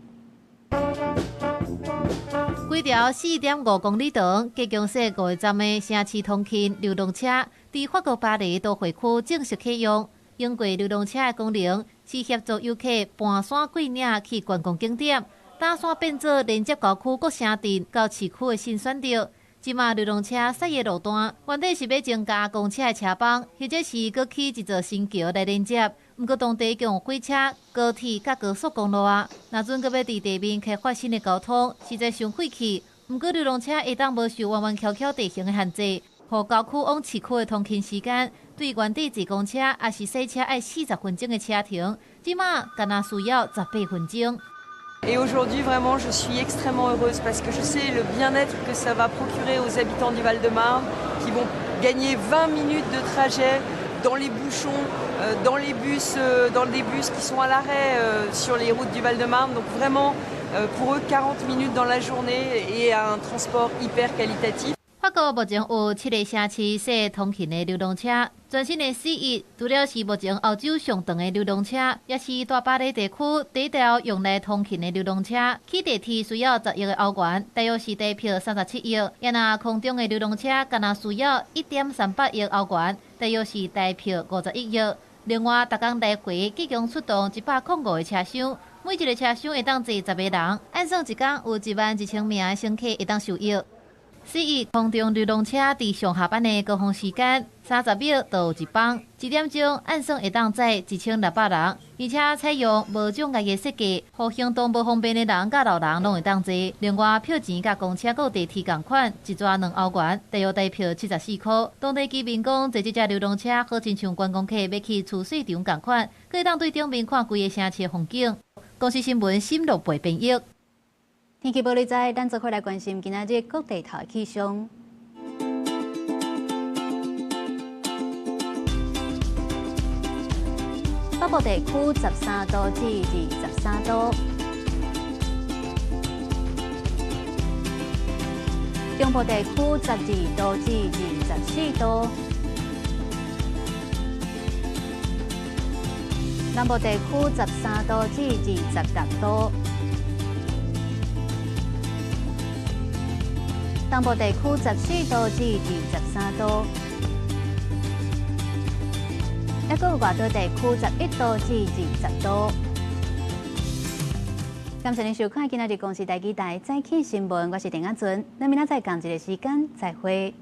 規條4.5公里長、計共設五個站的城市通勤流動車，佇法國巴黎都會區正式啟用。用過流動車的功能是協助遊客盤山過嶺去觀光景點，打線變做連接郊區各城鎮到市區的新選擇。這馬流動車駛的路段，原底是欲增加公車的車班，或者是閣起一座新橋來連接。毋過當地共火車、高鐵佮高速公路啊，若準閣欲佇地面開發新的交通，實在傷費氣。毋過流動車會當無受彎彎曲曲地形的限制，予郊區往市區的通勤時間，對原底坐公車抑是洗車愛40分鐘的車程，這馬干焦需要18分鐘。 Et aujourd'hui, vraiment, je suis extrêmement heureuse parce que je sais le bien-être que ça va procurer aux habitants du Val-de-Marne qui vont gagner 20 minutes de trajet dans les bouchons, dans des bus qui sont à l'arrêt sur les routes du Val-de-Marne. Donc vraiment, pour eux, 40 minutes dans la journée et un transport hyper qualitatif. 法國目前有七个城市設通勤的流動車，全新的 C1除了是目前歐洲上長的流動車，也是大巴黎地區第一條用來通勤的流動車。起地鐵需要10億的歐元，大約是台幣37億。也若空中的流動車，干焦需要1.38億歐元，大約是台幣51億。另外，逐工來回計共出動105個車廂，每一个車廂會當坐10個人，按算一工有1萬1千名的乘客會當受益。C1空中流動車佇上下班的高峰時間，30秒就有一班，一點鐘按算會當載1600人，而且採用無障礙的設計，予行動無方便的人佮老人攏會當坐。另外，票錢佮公車佮地鐵仝款，一逝2歐元，大約台幣74箍。當地居民講，坐這隻流動車好親像觀光客欲去雛穗場仝款，閣會當對頂面看規个城市的風景。公視新聞沈樂培編譯。天氣報你知，咱做伙來關心今仔日各地頭的氣象。北部地區13度至23度，中部地區12度至24度，南部地區13度至26度。東部地區14度至23度，抑閣有外島地區11度至20度。感謝您收看今仔日公視台語台早起新聞，我是鄭亞純，咱明仔載仝一个時間再會。